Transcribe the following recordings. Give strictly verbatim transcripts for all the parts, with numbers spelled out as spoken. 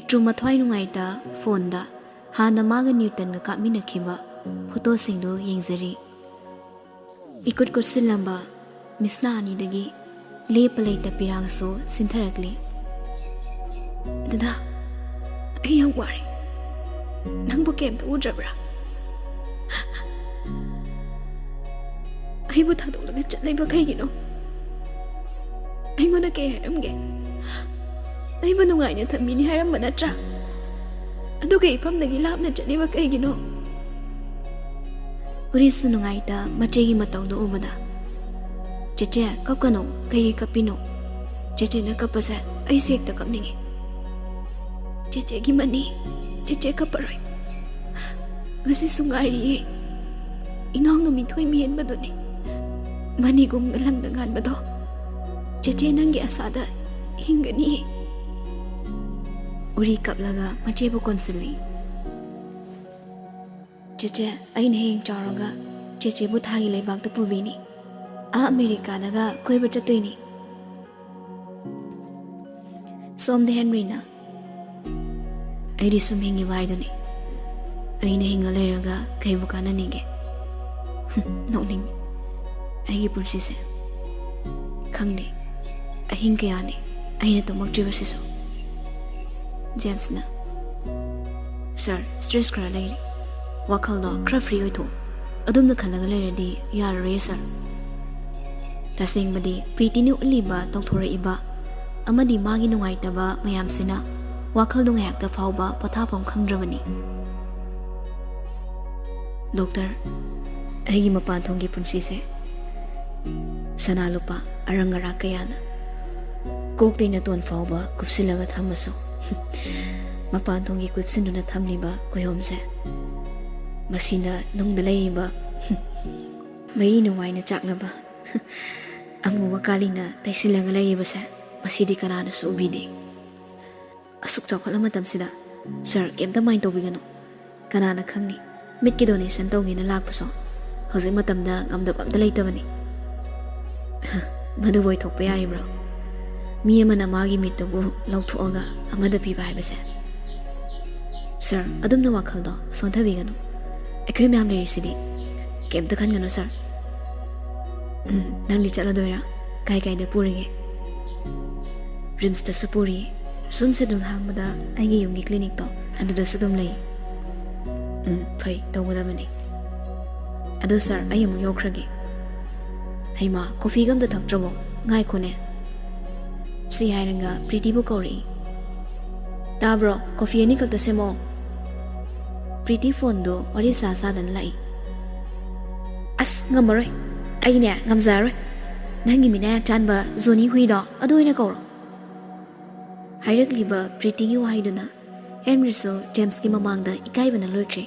Two ꯃꯊ꯭ꯋꯥꯏ ꯅꯨꯡꯉꯥꯏꯇ ꯐꯣꯟꯗ ꯍꯥꯟꯅ ꯃꯥꯒ ꯅ꯭ꯌꯨꯇꯟꯒ ꯀꯥꯞꯃꯤꯟꯅꯈꯤꯕ ꯐꯣꯇꯣꯁꯤꯡꯗꯨ ꯌꯦꯡꯖꯔꯤ꯫ ꯏꯀꯨꯠ ꯀꯨꯠꯁꯤꯜꯂꯝꯕ ꯃꯤꯁꯅꯥ ꯑꯅꯤꯗꯒꯤ ꯂꯦꯞꯄ ꯂꯩꯇ ꯄꯤꯔꯥꯡꯁꯨ ꯁꯤꯟꯊꯔꯛꯂꯤ꯫ "ꯗꯗꯥ, ꯑꯩ ꯌꯥꯝ ꯋꯥꯔꯦ꯫ ꯅꯪꯕꯨ ꯀꯩꯝꯇ ꯎꯗ꯭ꯔꯕ꯭ꯔꯥ? ꯑꯩꯕꯨ ꯊꯥꯗꯣꯛꯂꯒ ꯆꯠꯂꯤꯕ ꯀꯩꯒꯤꯅꯣ? ꯑꯩꯉꯣꯟꯗ ꯀꯩ ꯍꯥꯏꯔꯝꯒꯦ? ꯑꯩꯕꯨ ꯅꯨꯡꯉꯥꯏꯅ ꯊꯝꯕꯤꯅꯤ ꯍꯥꯏꯔꯝꯕ ꯅꯠꯇ꯭ꯔꯥ? ꯑꯗꯨꯒ ꯏꯐꯝꯗꯒꯤ ꯂꯥꯞꯅ ꯆꯠꯂꯤꯕ ꯀꯩꯒꯤꯅꯣ?" ꯎꯔꯤꯁꯨ ꯅꯨꯡꯉꯥꯏꯇ ꯃꯆꯦꯒꯤ ꯃꯇꯧꯗꯨ ꯎꯕꯗ, "ꯆꯦꯆꯦ, ꯀꯞꯀꯅꯨ, ꯀꯩꯒꯤ ꯀꯞꯄꯤꯅꯣ? ꯆꯦꯆꯦꯅ ꯀꯞꯄꯁꯦ ꯑꯩꯁꯨ ꯍꯦꯛꯇ ꯀꯞꯅꯤꯡꯉꯤ꯫ ꯆꯦꯆꯦꯒꯤ ꯃꯅꯤ, ꯆꯦꯆꯦ ꯀꯞꯄꯔꯣꯏ꯫ ꯉꯁꯤꯁꯨ ꯉꯥꯏꯔꯤꯌꯦ꯫ ꯏꯅꯥꯎꯅ ꯃꯤꯊꯣꯏ ꯃꯤꯍꯦꯟꯕꯗꯨꯅꯤ꯫ ꯃꯅꯤꯒꯨꯝꯅ ꯂꯪꯅ ꯉꯥꯟꯕꯗꯣ꯫ ꯆꯦꯆꯦ ꯅꯪꯒꯤ ꯑꯁꯥꯗ ꯍꯤꯡꯒꯅꯤꯌꯦ꯫" ꯎꯔꯤ ꯀꯞꯂꯒ ꯃꯆꯦꯕꯨ ꯀꯣꯟꯁꯤꯜꯂꯤ꯫ "ꯆꯦꯆꯦ, ꯑꯩꯅ ꯍꯌꯦꯡ ꯆꯥꯎꯔꯒ ꯆꯦꯆꯦꯕꯨ ꯊꯥꯒꯤ ꯂꯩꯕꯥꯛꯇ ꯄꯨꯕꯤꯅꯤ꯫ ꯑꯥ ꯑꯃꯦꯔꯤꯀꯥꯗꯒ ꯀꯣꯏꯕ ꯆꯠꯇꯣꯏꯅꯤ꯫" ꯁꯣꯝꯗ ꯍꯦꯟꯔꯤꯅ, "ꯑꯩꯗꯤ ꯁꯨꯝ ꯍꯤꯡꯉꯤꯕ ꯍꯥꯏꯗꯨꯅꯤ꯫ ꯑꯩꯅ ꯍꯤꯡꯉ ꯂꯩꯔꯒ ꯀꯩꯕꯨ ꯀꯥꯟꯅꯅꯤꯡꯒꯦ? ꯅꯣꯛꯅꯤꯡꯉꯤ꯫ ꯑꯩꯒꯤ ꯄꯨꯟꯁꯤꯁꯦ ꯈꯪꯗꯦ, ꯑꯍꯤꯡ ꯀꯌꯥꯅꯤ ꯑꯩꯅ ꯇꯨꯝꯃꯛꯇ꯭ꯔꯤꯕꯁꯤꯁꯨ꯫" ꯖꯦꯝꯁꯅ, "ꯁꯥꯔ, ꯁ꯭ꯇ꯭ꯔꯦꯁ ꯈꯔ ꯂꯩꯔꯦ꯫ ꯋꯥꯈꯜꯗꯣ ꯈꯔ ꯐ꯭ꯔꯤ ꯑꯣꯏꯊꯣꯛꯎ꯫ ꯑꯗꯨꯝꯅ ꯈꯜꯂꯒ ꯂꯩꯔꯗꯤ ꯌꯥꯔꯔꯣꯏꯌꯦ, ꯁꯥꯔ꯫ ꯇꯁꯦꯡꯕꯗꯤ ꯄ꯭ꯔꯤꯇꯤꯅ ꯎꯠꯂꯤꯕ, ꯇꯧꯊꯣꯔꯛꯏꯕ ꯑꯃꯗꯤ ꯃꯥꯒꯤ ꯅꯨꯡꯉꯥꯏꯇꯕ ꯃꯌꯥꯝꯁꯤꯅ ꯋꯥꯈꯜꯗꯣ ꯉꯥꯏꯍꯥꯛꯇ ꯐꯥꯎꯕ ꯄꯣꯊꯥꯐꯝ ꯈꯪꯗ꯭ꯔꯕꯅꯤ꯫ ꯗꯣꯛꯇꯔ, ꯑꯩꯒꯤ ꯃꯄꯥꯟ ꯊꯣꯡꯒꯤ ꯄꯨꯟꯁꯤꯁꯦ ꯁꯅꯥ ꯂꯨꯄꯥ ꯑꯔꯪ ꯑꯔꯥꯛ ꯀꯌꯥꯅ ꯀꯣꯛꯇꯩ ꯅꯇꯣꯟ ꯐꯥꯎꯕ ꯀꯨꯞꯁꯤꯜꯂꯒ ꯊꯝꯃꯁꯨ, ꯃꯄꯥꯟ ꯊꯣꯡꯒꯤ ꯀꯨꯞꯁꯤꯟꯗꯨꯅ ꯊꯝꯂꯤꯕ ꯀꯣꯏꯍꯣꯝꯁꯦ, ꯃꯁꯤꯅ ꯅꯨꯡꯗ ꯂꯩꯔꯤꯕ ꯃꯩꯔꯤ ꯅꯨꯡꯉꯥꯏꯅ ꯆꯥꯛꯅꯕ ꯑꯃꯨꯕ ꯀꯥꯂꯤꯅ ꯇꯩꯁꯤꯜꯂꯒ ꯂꯩꯔꯤꯕꯁꯦ, ꯃꯁꯤꯗꯤ ꯀꯅꯥꯅꯁꯨ ꯎꯕꯤꯗꯦ꯫ ꯑꯁꯨꯛ ꯆꯥꯎꯈꯠꯂ ꯃꯇꯝꯁꯤꯗ, ꯁꯥꯔ, ꯀꯩꯝꯇ ꯃꯥꯏꯟ ꯇꯧꯕꯤꯒꯅꯨ꯫ ꯀꯅꯥꯅ ꯈꯪꯅꯤ, ꯃꯤꯠꯀꯤ ꯗꯣꯅꯦꯁꯟ ꯇꯧꯒꯦꯅ ꯂꯥꯛꯄꯁꯨ ꯍꯧꯖꯤꯛ ꯃꯇꯝꯗ ꯉꯝꯗꯕ ꯑꯝꯇ ꯂꯩꯇꯕꯅꯤ꯫" "ꯃꯗꯨꯕꯨ ꯑꯣꯏꯊꯣꯛꯄ ꯌꯥꯔꯤꯕ꯭ꯔꯣ? ꯃꯤ ꯑꯃꯅ ꯃꯥꯒꯤ ꯃꯤꯠꯇꯨꯕꯨ ꯂꯧꯊꯣꯛꯑꯒ ꯑꯃꯗ ꯄꯤꯕ ꯍꯥꯏꯕꯁꯦ ꯁꯥꯔ, ꯑꯗꯨꯝꯅ ꯋꯥꯈꯜꯗꯣ ꯁꯣꯟꯊꯕꯤꯒꯅꯨ꯫ ꯑꯩꯈꯣꯏ ꯃꯌꯥꯝ ꯂꯩꯔꯤꯁꯤꯗꯤ꯫ ꯀꯩꯝꯇ ꯈꯟꯒꯅꯨ, ꯁꯥꯔ꯫ ꯎꯝ, ꯅꯪꯗꯤ ꯆꯠꯂꯗꯣꯏꯔꯥ? ꯀꯥꯏ ꯀꯥꯏꯗ ꯄꯨꯔꯤꯒꯦ? ꯔꯤꯝꯁꯇꯁꯨ ꯄꯨꯔꯤ꯫ ꯁꯨꯝ ꯁꯦꯗꯨꯜ ꯍꯥꯡꯕꯗ ꯑꯩꯒꯤ ꯌꯨꯝꯒꯤ ꯀ꯭ꯂꯤꯅꯤꯛꯇꯣ ꯑꯗꯨꯗꯁꯨ ꯑꯗꯨꯝ ꯂꯩ꯫ ꯎꯝ, ꯐꯩ, ꯇꯧꯒꯗꯕꯅꯤ꯫ ꯑꯗꯣ ꯁꯥꯔ, ꯑꯩ ꯑꯃꯨꯛ ꯌꯧꯈ꯭ꯔꯒꯦ꯫ ꯍꯩꯃꯥ, ꯀꯣꯐꯤꯒ ꯑꯝꯇ ꯊꯛꯇ꯭ꯔꯕꯣ? ꯉꯥꯏꯈꯣꯅꯦ꯫ ꯁꯤ ꯍꯥꯏꯔꯒ ꯄ꯭ꯔꯤꯇꯤꯕꯨ ꯀꯧꯔꯛꯏ꯫ "ꯇꯥꯕ꯭ꯔꯣ? ꯀꯣꯐꯤ ꯑꯅꯤꯈꯛꯇ ꯁꯦꯝꯃꯛꯑꯣ꯫" ꯄ꯭ꯔꯤꯇꯤ ꯐꯣꯟꯗꯣ ꯋꯥꯔꯤ ꯁꯥ ꯁꯥꯗꯅ ꯂꯥꯛꯏ꯫ "ꯑꯁ, ꯉꯝꯃꯔꯣꯏ꯫ ꯑꯩꯅꯦ, ꯉꯝꯖꯔꯔꯣꯏ꯫ ꯅꯪꯒꯤ ꯃꯤꯅꯥꯏ ꯑꯆꯥꯟꯕ ꯖꯣꯅꯤ ꯍꯨꯏꯗꯣ ꯑꯗꯨ ꯑꯣꯏꯅ ꯀꯧꯔꯣ꯫" ꯍꯥꯏꯔꯛꯂꯤꯕ ꯄ꯭ꯔꯤꯇꯤꯒꯤ ꯋꯥꯍꯩꯗꯨꯅ ꯍꯦꯟꯔꯤꯁꯨ ꯖꯦꯝꯁꯀꯤ ꯃꯃꯥꯡꯗ ꯏꯀꯥꯏꯕꯅ ꯂꯣꯏꯈ꯭ꯔꯦ꯫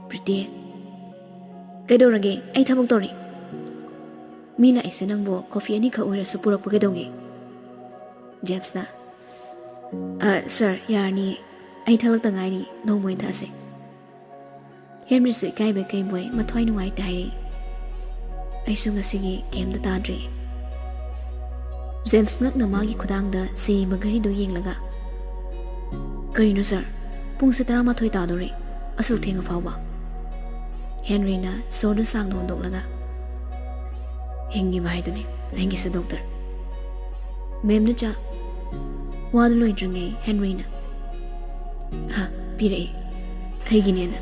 "ꯄ꯭ꯔꯤꯇꯤ꯫" "ꯀꯩꯗꯧꯔꯒꯦ? ꯑꯩ ꯊꯕꯛ ꯇꯧꯔꯤ꯫" "ꯃꯤ ꯂꯥꯛꯏꯁꯦ ꯅꯪꯕꯨ ꯀꯣꯐꯤ ꯑꯅꯤꯈꯛ ꯑꯣꯏꯔꯁꯨ ꯄꯨꯔꯛꯄ ꯀꯩꯗꯧꯒꯦ?" ꯖꯦꯝꯁꯅ꯫ "ꯑ, ꯁꯥꯔ, ꯌꯥꯔꯅꯤ꯫ ꯑꯩ ꯊꯛꯂꯛꯇ ꯉꯥꯏꯔꯤ꯫ ꯅꯣꯡꯃ ꯑꯣꯏꯅ ꯊꯛꯑꯁꯦ꯫" ꯍꯦꯟꯔꯤꯁꯨ ꯏꯀꯥꯏꯕꯣꯏ ꯀꯩꯕꯣꯏ ꯃꯊ꯭ꯋꯥꯏ ꯅꯨꯡꯉꯥꯏꯇꯦ ꯍꯥꯏꯔꯤ꯫ "ꯑꯩꯁꯨ ꯉꯁꯤꯒꯤ ꯀꯩꯝꯇ ꯇꯥꯗ꯭ꯔꯤ꯫" ꯖꯦꯝꯁ ꯉꯛꯅ ꯃꯥꯒꯤ ꯈꯨꯗꯥꯡꯗ ꯁꯤꯔꯤꯕ ꯘꯔꯤꯗꯨ ꯌꯦꯡꯂꯒ, "ꯀꯔꯤꯅꯣ ꯁꯥꯔ? ꯄꯨꯡꯁꯦ ꯇꯔꯥꯃꯥꯊꯣꯏ ꯇꯥꯗꯣꯔꯦ꯫ ꯑꯁꯨꯛ ꯊꯦꯡꯉ ꯐꯥꯎꯕ?" ꯍꯦꯟꯔꯤꯅ ꯁꯣꯔꯗꯨ ꯁꯥꯡꯅ ꯍꯣꯟꯗꯣꯛꯂꯒ, "ꯍꯤꯡꯉꯤꯕ ꯍꯥꯏꯗꯨꯅꯤ ꯑꯩꯒꯤꯁꯨ, ꯗꯣꯛꯇꯔ꯫" ꯃꯦꯝꯅ ꯆꯥ꯫ ꯋꯥꯗꯨ ꯂꯣꯏꯗ꯭ꯔꯤꯉꯩ ꯍꯦꯟꯔꯤꯅ, "ꯍꯥ, ꯄꯤꯔꯛꯑꯦ꯫ ꯑꯩꯒꯤꯅꯦꯅ꯫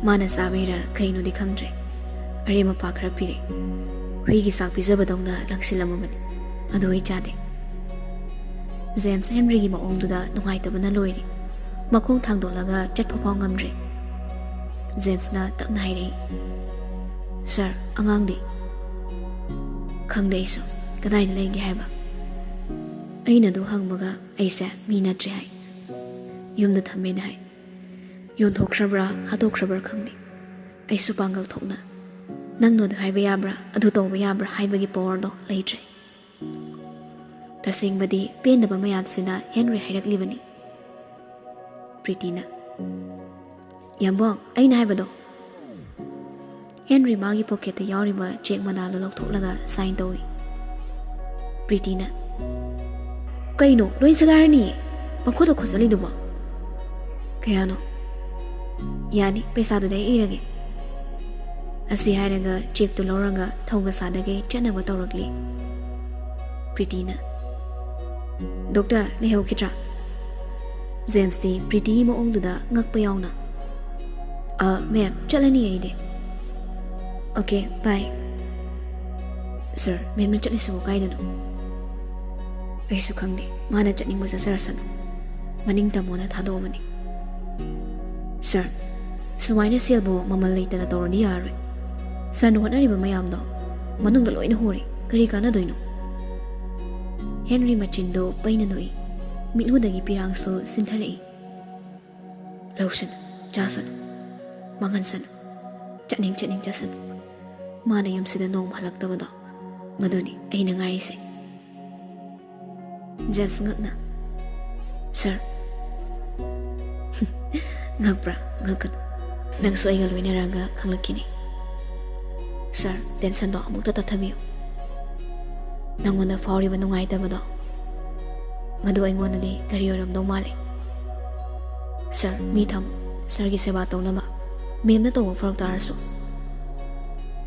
ꯃꯥꯅ ꯆꯥꯕꯩꯔꯥ ꯀꯩꯅꯣꯗꯤ ꯈꯪꯗ꯭ꯔꯦ꯫ ꯑꯔꯦꯝ ꯑꯄꯥ ꯈꯔ ꯄꯤꯔꯛꯑꯦ꯫ ꯍꯨꯏꯒꯤ ꯆꯥꯛ ꯄꯤꯖꯕꯗꯧꯅ ꯂꯪꯁꯤꯜꯂꯝꯃꯕꯅꯤ꯫ ꯑꯗꯨ ꯑꯩ ꯆꯥꯗꯦ꯫" ꯖꯦꯝꯁ ꯍꯦꯟꯔꯤꯒꯤ ꯃꯑꯣꯡꯗꯨꯗ ꯅꯨꯡꯉꯥꯏꯇꯕꯅ ꯂꯣꯏꯔꯦ꯫ ꯃꯈꯣꯡ ꯊꯥꯡꯗꯣꯛꯂꯒ ꯆꯠꯄ ꯐꯥꯎ ꯉꯝꯗ꯭ꯔꯦ꯫ ꯖꯦꯝꯁꯅ ꯇꯞꯅ ꯍꯥꯏꯔꯛꯏ, "ꯁꯥꯔ, ꯑꯉꯥꯡꯗꯤ?" "ꯈꯪꯗꯦ ꯑꯩꯁꯨ꯫ ꯀꯗꯥꯏꯗ ꯂꯩꯒꯦ ꯍꯥꯏꯕ?" "ꯑꯩꯅ ꯑꯗꯨ ꯍꯪꯕꯒ ꯑꯩꯁꯦ ꯃꯤ ꯅꯠꯇ꯭ꯔꯦ ꯍꯥꯏ꯫ ꯌꯨꯝꯗ ꯊꯝꯃꯦꯅ ꯍꯥꯏ꯫ ꯌꯣꯟꯊꯣꯛꯈ꯭ꯔꯕ꯭ꯔꯥ, ꯍꯥꯠꯇꯣꯛꯈ꯭ꯔꯕ꯭ꯔꯥ ꯈꯪꯗꯦ꯫ ꯑꯩꯁꯨ ꯄꯥꯡꯒꯜ ꯊꯣꯛꯅ ꯅꯪꯅ ꯑꯗꯨ ꯍꯥꯏꯕ ꯌꯥꯕ꯭ꯔꯥ, ꯑꯗꯨ ꯇꯧꯕ ꯌꯥꯕ꯭ꯔꯥ ꯍꯥꯏꯕꯒꯤ ꯄꯋꯥꯔꯗꯣ ꯂꯩꯇ꯭ꯔꯦ꯫" ꯇꯁꯦꯡꯕꯗꯤ ꯄꯦꯟꯗꯕ ꯃꯌꯥꯝꯁꯤꯅ ꯍꯦꯟꯔꯤ ꯍꯥꯏꯔꯛꯂꯤꯕꯅꯤ꯫ ꯄ꯭ꯔꯤꯇꯤꯅ, "ꯌꯥꯝꯕꯣꯡ, ꯑꯩꯅ ꯍꯥꯏꯕꯗꯣ꯫" ꯍꯦꯟꯔꯤ ꯃꯥꯒꯤ ꯄꯣꯀꯦꯠꯇ ꯌꯥꯎꯔꯤꯕ ꯆꯦꯛ ꯃꯅꯥꯗꯣ ꯂꯧꯊꯣꯛꯂꯒ ꯁꯥꯏꯟ ꯇꯧꯏ꯫ ꯄ꯭ꯔꯤꯇꯤꯅ, "ꯀꯩꯅꯣ, ꯂꯣꯏ ꯁꯦꯒꯥꯏꯔꯅꯤꯌꯦ, ꯄꯪꯈꯣꯠꯇ ꯈꯣꯠꯆꯜꯂꯤꯗꯨꯕꯣ?" "ꯀꯌꯥꯅꯣ?" "ꯌꯥꯅꯤ, ꯄꯩꯁꯥꯗꯨꯗꯤ ꯑꯩ ꯏꯔꯒꯦ"꯫ ꯑꯁꯤ ꯍꯥꯏꯔꯒ ꯆꯦꯛꯇꯨ ꯂꯧꯔꯒ ꯊꯧꯒ ꯁꯥꯗꯒꯩ ꯆꯠꯅꯕ ꯇꯧꯔꯛꯂꯤ꯫ ꯄ꯭ꯔꯤꯇꯤꯅ, "ꯗꯣꯛꯇꯔ, ꯂꯩꯍꯧꯈꯤꯗ꯭ꯔꯥ?" ꯖꯦꯝꯁꯇꯤ ꯄ꯭ꯔꯤꯇꯤꯒꯤ ꯃꯑꯣꯡꯗꯨꯗ ꯉꯛꯄ ꯌꯥꯎꯅ, "ꯑ, ꯃꯦꯝ, ꯆꯠꯂꯅꯤ ꯑꯩꯗꯤ"꯫ "ꯑꯣꯀꯦ, ꯕꯥꯏ"꯫ "ꯁꯥꯔ, ꯃꯦꯝꯅ ꯆꯠꯂꯤꯁꯤꯕꯨ ꯀꯥꯏꯗꯅꯣ?" "ꯑꯩꯁꯨ ꯈꯪꯗꯦ, ꯃꯥꯅ ꯆꯠꯅꯤꯡꯕ ꯆꯠꯆꯔꯁꯅꯨ"꯫ ꯃꯅꯤꯡ ꯇꯝꯃꯣꯅ ꯊꯥꯗꯣꯛꯑꯕꯅꯤ꯫ "ꯁꯥꯔ, ꯁꯨꯃꯥꯏꯅ ꯁꯦꯜꯕꯨ ꯃꯃꯜ ꯂꯩꯇꯅ ꯇꯧꯔꯗꯤ ꯌꯥꯔꯔꯣꯏ꯫ ꯁꯥꯔꯅ ꯍꯣꯠꯅꯔꯤꯕ ꯃꯌꯥꯝꯗꯣ ꯃꯅꯨꯡꯗ ꯂꯣꯏꯅ ꯍꯣꯔꯤ꯫ ꯀꯔꯤ ꯀꯥꯟꯅꯗꯣꯏꯅꯣ?" ꯍꯦꯟꯔꯤ ꯃꯆꯤꯟꯗꯨ ꯄꯩꯅ ꯅꯣꯛꯏ꯫ ꯃꯤꯠꯂꯨꯗꯒꯤ ꯄꯤꯔꯥꯡꯁꯨ ꯁꯤꯟꯊꯔꯛꯏ꯫ "ꯂꯧꯁꯅꯨ, ꯆꯥꯁꯅꯨ, ꯃꯥꯡꯍꯟꯁꯅꯨ꯫ ꯆꯠꯅꯤꯡ ꯆꯠꯅꯤꯡ ꯆꯠꯁꯅꯨ꯫ ꯃꯥꯅ ꯌꯨꯝꯁꯤꯗ ꯅꯣꯡꯃ ꯍꯜꯂꯛꯇꯕꯗꯣ, ꯃꯗꯨꯅꯤ ꯑꯩꯅ ꯉꯥꯏꯔꯤꯁꯦ"꯫ ꯖꯦꯝꯁ ꯉꯛꯅ, "ꯁꯥꯔ"꯫ "ꯉꯛꯄ꯭ꯔꯥ? ꯉꯛꯀꯅꯨ꯫ ꯅꯪꯁꯨ ꯑꯩꯒ ꯂꯣꯏꯅꯔꯒ ꯈꯪꯂꯛꯈꯤꯅꯤ꯫ ꯁꯥꯔ, ꯇꯦꯟꯁꯟꯗꯣ ꯑꯃꯨꯛꯇ ꯇꯞꯊꯕꯤꯌꯨ꯫ ꯅꯪꯉꯣꯟꯗ ꯐꯥꯎꯔꯤꯕ ꯅꯨꯡꯉꯥꯏꯇꯕꯗꯣ, ꯃꯗꯨ ꯑꯩꯉꯣꯟꯗꯗꯤ ꯀꯔꯤ ꯑꯣꯏꯔꯝꯗꯧ ꯃꯥꯜꯂꯤ? ꯁꯥꯔ, ꯃꯤ ꯊꯝꯃꯨ꯫ ꯁꯥꯔꯒꯤ ꯁꯦꯕꯥ ꯇꯧꯅꯕ꯫ ꯃꯦꯝꯅ ꯇꯧꯕ ꯐꯔꯛ ꯇꯥꯔꯁꯨ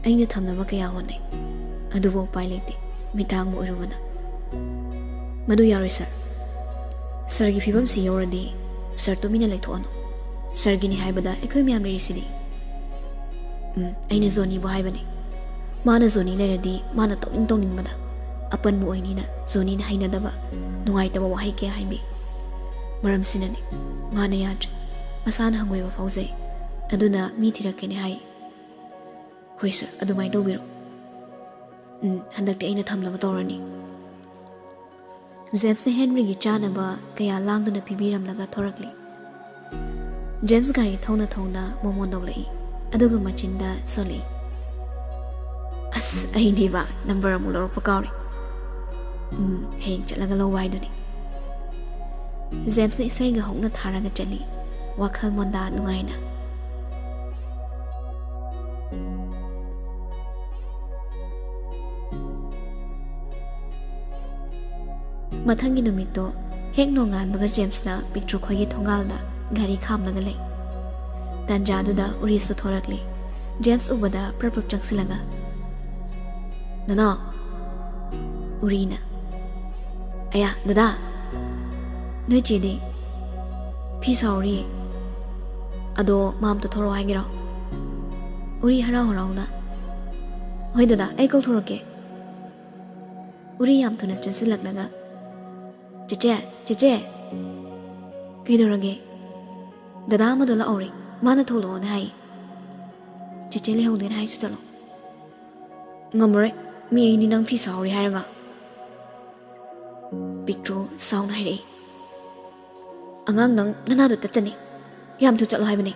ꯑꯩꯅ ꯊꯝꯅꯕ ꯀꯌꯥ ꯍꯣꯠꯅꯩ, ꯑꯗꯨꯕꯨ ꯎꯄꯥꯏ ꯂꯩꯇꯦ, ꯃꯤꯇꯥꯡꯕ ꯑꯣꯏꯔꯨꯕꯅ"꯫ "ꯃꯗꯨ ꯌꯥꯔꯣꯏ ꯁꯥꯔ꯫ ꯁꯥꯔꯒꯤ ꯐꯤꯕꯝꯁꯤ ꯌꯧꯔꯗꯤ ꯁꯥꯔ ꯇꯨꯃꯤꯟꯅ ꯂꯩꯊꯣꯛꯑꯅꯨ꯫ ꯁꯥꯔꯒꯤꯅꯤ ꯍꯥꯏꯕꯗ ꯑꯩꯈꯣꯏ ꯃꯌꯥꯝ ꯂꯩꯔꯤꯁꯤꯗꯤ"꯫ "ꯎꯝ, ꯑꯩꯅ ꯖꯣꯅꯤꯕꯨ ꯍꯥꯏꯕꯅꯤ꯫ ꯃꯥꯅ ꯖꯣꯅꯤ ꯂꯩꯔꯗꯤ ꯃꯥꯅ ꯇꯧꯅꯤꯡ ꯇꯧꯅꯤꯡꯕꯗ ꯑꯄꯟꯕ ꯑꯣꯏꯅꯤꯅ ꯖꯣꯅꯤꯅ ꯍꯩꯅꯗꯕ, ꯅꯨꯡꯉꯥꯏꯇꯕ ꯋꯥꯍꯩ ꯀꯌꯥ ꯍꯥꯏꯕꯤ꯫ ꯃꯔꯝꯁꯤꯅꯅꯤ꯫ ꯃꯥꯅ ꯌꯥꯗ꯭ꯔꯦ꯫ ꯃꯁꯥꯅ ꯍꯪꯒꯣꯏꯕ ꯐꯥꯎꯖꯩ꯫ ꯑꯗꯨꯅ ꯃꯤ ꯊꯤꯔꯛꯀꯦꯅꯦ ꯍꯥꯏ"꯫ "ꯍꯣꯏ ꯁꯥꯔ, ꯑꯗꯨꯃꯥꯏꯅ ꯇꯧꯕꯤꯔꯣ꯫ ꯎꯝ, ꯍꯟꯗꯛꯇꯤ ꯑꯩꯅ ꯊꯝꯅꯕ ꯇꯧꯔꯅꯤ"꯫ ꯖꯦꯝꯁꯅ ꯍꯦꯟꯔꯤꯒꯤ ꯆꯥꯅꯕ ꯀꯌꯥ ꯂꯥꯡꯗꯨꯅ ꯄꯤꯕꯤꯔꯝꯂꯒ ꯊꯣꯔꯛꯂꯤ꯫ ꯖꯦꯝꯁ ꯒꯥꯔꯤ ꯊꯧꯅ ꯊꯧꯅ ꯃꯣꯃꯣꯟ ꯅꯣꯛꯂꯛꯏ, ꯑꯗꯨꯒ ꯃꯆꯤꯟꯗ ꯁꯣꯜꯂꯛꯏ꯫ "ꯑꯁ, ꯑꯩꯗꯤꯕ ꯅꯝꯕꯔ ꯑꯃꯨꯛ ꯂꯧꯔꯛꯄ ꯀꯥꯎꯔꯦ꯫ ꯎꯝ, ꯍꯌꯦꯡ ꯆꯠꯂꯒ ꯂꯧꯕ ꯍꯥꯏꯗꯨꯅꯤ"꯫ ꯖꯦꯝꯁꯅ ꯏꯁꯩꯒ ꯍꯧꯅ ꯊꯥꯔꯒ ꯆꯠꯂꯤ, ꯋꯥꯈꯜ ꯃꯣꯟꯗꯥ ꯅꯨꯡꯉꯥꯏꯅ꯫ ꯃꯊꯪꯒꯤ ꯅꯨꯃꯤꯠꯇꯣ ꯍꯦꯛ ꯅꯣꯡꯉꯥꯟꯕꯒ ꯖꯦꯝꯁꯅ ꯄꯤꯛꯇ꯭ꯔꯨ ꯈꯣꯏꯒꯤ ꯊꯣꯡꯒꯥꯜꯗ ꯒꯥꯔꯤ ꯈꯥꯝꯂꯒ ꯂꯩ꯫ ꯇꯥꯟꯖꯥꯗꯨꯗ ꯎꯔꯤꯁꯨ ꯊꯣꯔꯛꯂꯤ꯫ ꯖꯦꯝꯁ ꯎꯕꯗ ꯄ꯭ꯔꯞ ꯄ꯭ꯔꯞ ꯆꯪꯁꯤꯜꯂꯒ, "ꯅꯅꯥꯎ!" ꯎꯔꯤꯅ, "ꯑꯌꯥ, ꯗꯗꯥ! ꯅꯣꯏ ꯆꯦꯗꯤ ꯐꯤ ꯁꯥꯍꯧꯔꯤꯌꯦ꯫ ꯑꯗꯣ ꯃꯥ ꯑꯝꯇ ꯊꯣꯔꯛꯑꯣ ꯍꯥꯏꯒꯦꯔꯣ?" ꯎꯔꯤ ꯍꯔꯥꯎ ꯍꯔꯥꯎꯅ, "ꯍꯣꯏ ꯗꯗꯥ, ꯑꯩ ꯀꯧꯊꯣꯔꯛꯀꯦ꯫" ꯎꯔꯤ ꯌꯥꯝ ꯊꯨꯅ ꯆꯦꯟꯁꯤꯜꯂꯛꯂꯒ, "ꯆꯦꯆꯦ, ꯆꯦꯆꯦ!" "ꯀꯩꯗꯧꯔꯒꯦ?" "ꯗꯗꯥ ꯑꯃꯗꯣ ꯂꯥꯛꯍꯧꯔꯦ, ꯃꯥꯅ ꯊꯣꯛꯂꯛꯑꯣꯅ ꯍꯥꯏ꯫" "ꯆꯦꯆꯦ ꯂꯩꯍꯧꯗꯦꯅ ꯍꯥꯏꯁꯨ ꯆꯠꯂꯣ꯫" "ꯉꯝꯃꯔꯣꯏ, ꯃꯤ ꯑꯩꯅꯤ ꯅꯪ ꯐꯤ ꯁꯥꯍꯧꯔꯤ ꯍꯥꯏꯔꯒ꯫" ꯄꯤꯛꯇ꯭ꯔꯨ ꯁꯥꯎꯅ ꯍꯥꯏꯔꯛꯏ꯫ "ꯑꯉꯥꯡ, ꯅꯪ ꯅꯅꯥꯗꯨ ꯇꯠꯆꯅꯤ, ꯌꯥꯝ ꯊꯨ ꯆꯠꯂꯣ ꯍꯥꯏꯕꯅꯤ꯫"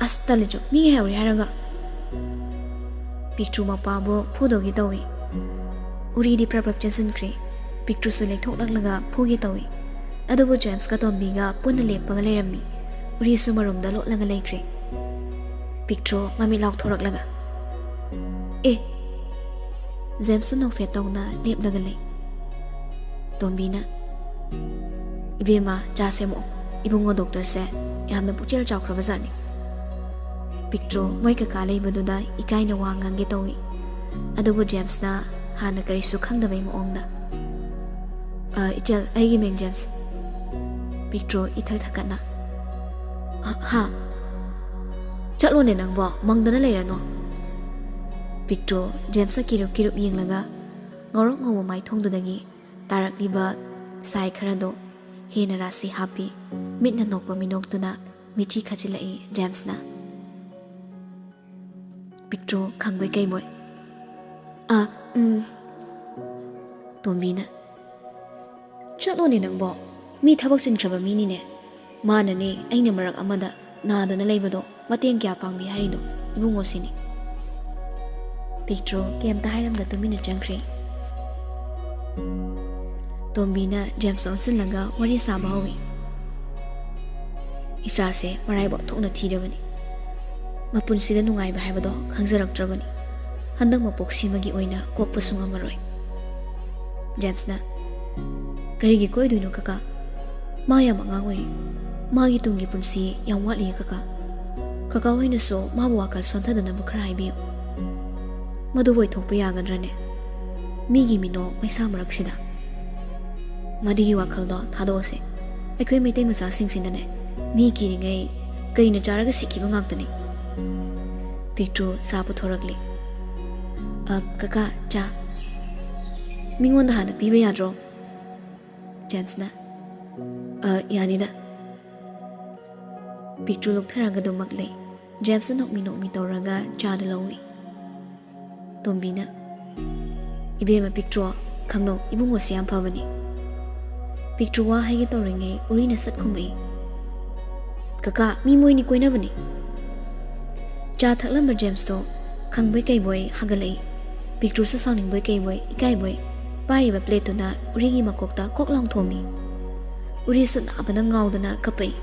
"ꯑꯁ, ꯇꯜꯂꯤꯆꯣ, ꯃꯤ ꯉꯥꯏꯍꯧꯔꯤ ꯍꯥꯏꯔꯒ꯫" ꯄꯤꯛꯇ꯭ꯔꯨ ꯃꯄꯥꯕꯨ ꯐꯨꯗꯧꯒꯦ ꯇꯧꯏ꯫ ꯎꯔꯤꯗꯤ ꯄ꯭ꯔꯞ ꯄ꯭ꯔꯞ ꯆꯦꯟꯁꯤꯟꯈ꯭ꯔꯦ꯫ ꯄꯤꯛꯇ꯭ꯔꯨꯁꯨ ꯂꯩꯊꯣꯛꯂꯛꯂꯒ ꯐꯨꯒꯦ ꯇꯧꯏ꯫ ꯑꯗꯨꯕꯨ ꯖꯦꯝꯁꯀ ꯇꯣꯝꯕꯤꯒ ꯄꯨꯟꯅ ꯂꯦꯞꯄꯒ ꯂꯩꯔꯝꯃꯤ꯫ ꯎꯔꯤꯁꯨ ꯃꯔꯨꯝꯗ ꯂꯣꯠꯂꯒ ꯂꯩꯈ꯭ꯔꯦ꯫ ꯄꯤꯛꯇ꯭ꯔꯨ ꯃꯃꯤꯠ ꯂꯥꯎꯊꯣꯔꯛꯂꯒ, "ꯑꯦ!" ꯖꯦꯝꯁꯇ ꯅꯣꯛꯐꯦꯠ ꯇꯧꯅ ꯂꯦꯞꯂꯒ ꯂꯩ꯫ ꯇꯣꯝꯕꯤꯅ, "ꯏꯕꯦꯝꯃ, ꯆꯥ ꯁꯦꯝꯃꯛꯑꯣ꯫ ꯏꯕꯨꯡꯉꯣ ꯗꯣꯛꯇꯔꯁꯦ ꯌꯥꯝꯅ ꯄꯨꯛꯆꯦꯜ ꯆꯥꯎꯈ꯭ꯔꯕ ꯖꯥꯠꯅꯤ꯫" ꯄꯤꯛꯇ꯭ꯔꯨ ꯃꯣꯏ ꯀꯀꯥ ꯂꯩꯕꯗꯨꯗ ꯏꯀꯥꯏꯅ ꯋꯥ ꯉꯥꯡꯒꯦ ꯇꯧꯏ꯫ ꯑꯗꯨꯕꯨ ꯖꯦꯝꯁꯅ ꯍꯥꯟꯅ ꯀꯔꯤꯁꯨ ꯈꯪꯗꯕꯩ ꯃꯑꯣꯡꯗ, "ꯑ, ꯏꯆꯜ, ꯑꯩꯒꯤ ꯃꯤꯡ ꯖꯦꯝꯁ꯫" ꯄꯤꯛꯇ꯭ꯔꯨ ꯏꯊꯛ ꯊꯛꯀꯠꯅ, "ꯍꯥ? ꯆꯠꯂꯣꯅꯦ ꯅꯪꯕꯣ, ꯃꯪꯗꯅ ꯂꯩꯔꯅꯨ꯫" ꯄꯤꯛꯇ꯭ꯔꯨ ꯖꯦꯝꯁꯇ ꯀꯤꯔꯨꯞ ꯀꯤꯔꯨꯞ ꯌꯦꯡꯂꯒ ꯉꯧꯔꯣꯛ ꯉꯧꯕ ꯃꯥꯏꯊꯣꯡꯗꯨꯗꯒꯤ ꯇꯥꯔꯛꯂꯤꯕ ꯁꯥꯏ ꯈꯔꯗꯣ ꯍꯦꯟꯅ ꯔꯥꯁꯤ ꯍꯥꯞꯄꯤ꯫ ꯃꯤꯠꯅ ꯅꯣꯛꯄ ꯃꯤꯅꯣꯛꯇꯨꯅ ꯃꯤꯠꯆꯤ ꯈꯠꯆꯤꯜꯂꯛꯏ ꯖꯦꯝꯁꯅ꯫ ꯄꯤꯛꯇ꯭ꯔꯨ ꯈꯪꯕꯣꯏ ꯀꯩꯕꯣꯏ, "ꯑ, ꯎꯝ꯫" ꯇꯣꯝꯕꯤꯅ, "ꯆꯠꯂꯣꯅꯦ ꯅꯪꯕꯣ, ꯃꯤ ꯊꯕꯛ ꯆꯤꯟꯈ꯭ꯔꯕ ꯃꯤꯅꯤꯅꯦ꯫ ꯃꯥꯅꯅꯦ ꯑꯩꯅ ꯃꯔꯛ ꯑꯃꯗ ꯅꯥꯗꯅ ꯂꯩꯕꯗꯣ ꯃꯇꯦꯡ ꯀꯌꯥ ꯄꯥꯡꯕꯤ ꯍꯥꯏꯔꯤꯅꯣ, ꯏꯕꯨꯡꯉꯣ ꯁꯤꯅꯤ꯫" ꯄꯤꯛꯇ꯭ꯔꯨ ꯀꯩꯝꯇ ꯍꯥꯏꯔꯝꯗ ꯇꯨꯃꯤꯟꯅ ꯆꯪꯈ꯭ꯔꯦ꯫ ꯇꯣꯝꯕꯤꯅ ꯖꯦꯝꯁꯇ ꯑꯣꯟꯁꯤꯜꯂꯒ ꯋꯥꯔꯤ ꯁꯥꯕ ꯍꯧꯏ꯫ "ꯏꯆꯥꯁꯦ ꯃꯔꯥꯏꯕꯛ ꯊꯣꯛꯅ ꯊꯤꯔꯕꯅꯤ꯫ ꯃꯄꯨꯟꯁꯤꯗ ꯅꯨꯡꯉꯥꯏꯕ ꯍꯥꯏꯕꯗꯣ ꯈꯪꯖꯔꯛꯇ꯭ꯔꯕꯅꯤ꯫ ꯍꯟꯗꯛ ꯃꯄꯣꯛꯁꯤꯃꯒꯤ ꯑꯣꯏꯅ ꯀꯣꯛꯄꯁꯨ ꯉꯝꯃꯔꯣꯏ꯫" ꯖꯦꯝꯁꯅ, "ꯀꯔꯤꯒꯤ ꯀꯣꯏꯗꯣꯏꯅꯣ ꯀꯀꯥ?" ꯃꯥ ꯌꯥꯝ ꯑꯉꯥꯡ ꯑꯣꯏꯔꯤ꯫ ꯃꯥꯒꯤ ꯇꯨꯡꯒꯤ ꯄꯨꯟꯁꯤ ꯌꯥꯝ ꯋꯥꯠꯂꯤꯌꯦ ꯀꯀꯥ꯫ ꯀꯀꯥ ꯍꯣꯏꯅꯁꯨ ꯃꯥꯕꯨ ꯋꯥꯈꯜ ꯁꯣꯟꯊꯗꯅꯕ ꯈꯔ ꯍꯥꯏꯕꯤꯌꯨ꯫ ꯃꯗꯨꯕꯨ ꯑꯣꯏꯊꯣꯛꯄ ꯌꯥꯒꯗ꯭ꯔꯅꯦ? ꯃꯤꯒꯤ ꯃꯤꯅꯣꯛ ꯃꯩꯁꯥ ꯃꯔꯛꯁꯤꯗ꯫ ꯃꯗꯨꯒꯤ ꯋꯥꯈꯜꯗꯣ ꯊꯥꯗꯣꯛꯑꯁꯦ꯫ ꯑꯩꯈꯣꯏ ꯃꯩꯇꯩ ꯃꯆꯥꯁꯤꯡꯁꯤꯅꯅꯦ, ꯃꯤ ꯀꯤꯔꯤꯉꯩ ꯀꯩꯅ ꯆꯥꯔꯒ ꯁꯤꯈꯤꯕ ꯉꯥꯛꯇꯅꯤ꯫ ꯄꯤꯛꯇ꯭ꯔꯨ ꯆꯥ ꯄꯨꯊꯣꯔꯛꯂꯤ꯫ "ꯑ, ꯀꯀꯥ, ꯆꯥ꯫ ꯃꯤꯉꯣꯟꯗ ꯍꯥꯟꯅ ꯄꯤꯕ ꯌꯥꯗ꯭ꯔꯣ?" ꯖꯦꯝꯁꯅ꯫ "ꯑ, ꯌꯥꯅꯤꯗ꯫" ꯄꯤꯛꯇ꯭ꯔꯨ ꯂꯨꯞꯊꯔꯒ ꯑꯗꯨꯃꯛ ꯂꯩ꯫ ꯖꯦꯝꯁꯅ ꯅꯣꯛꯃꯤ ꯅꯣꯛꯃꯤ ꯇꯧꯔꯒ ꯆꯥꯗꯨ ꯂꯧꯏ꯫ ꯇꯣꯝꯕꯤꯅ, "ꯏꯕꯦꯝꯃ ꯄꯤꯛꯇ꯭ꯔꯨ, ꯈꯪꯅꯧ, ꯏꯕꯨꯡꯉꯣꯁꯤ ꯌꯥꯝ ꯐꯕꯅꯤ꯫" ꯄꯤꯛꯇ꯭ꯔꯨ ꯋꯥ ꯍꯥꯏꯒꯦ ꯇꯧꯔꯤꯉꯩ ꯎꯔꯤꯅ ꯁꯠ ꯈꯨꯝꯃꯛꯏ꯫ "ꯀꯀꯥ, ꯃꯤ ꯃꯣꯏꯅꯤ ꯀꯣꯏꯅꯕꯅꯤ꯫" ꯆꯥ ꯊꯛꯂꯝꯕ ꯖꯦꯝꯁꯇꯣ ꯈꯪꯕꯣꯏ ꯀꯩꯕꯣꯏ ꯍꯥꯒꯠꯂꯛꯏ꯫ ꯄꯤꯛꯇ꯭ꯔꯨꯁꯨ ꯁꯥꯎꯅꯤꯡꯕꯣꯏ ꯀꯩꯕꯣꯏ ꯏꯀꯥꯏꯕꯣꯏ ꯄꯥꯏꯔꯤꯕ ꯄ꯭ꯂꯦꯠꯇꯨꯅ ꯎꯔꯤꯒꯤ ꯃꯀꯣꯛꯇ ꯀꯣꯛ ꯂꯥꯎ ꯊꯣꯝꯃꯤ꯫ ꯎꯔꯤꯁꯨ ꯅꯥꯕꯅ ꯉꯥꯎꯗꯅ ꯀꯞꯄꯛꯏ꯫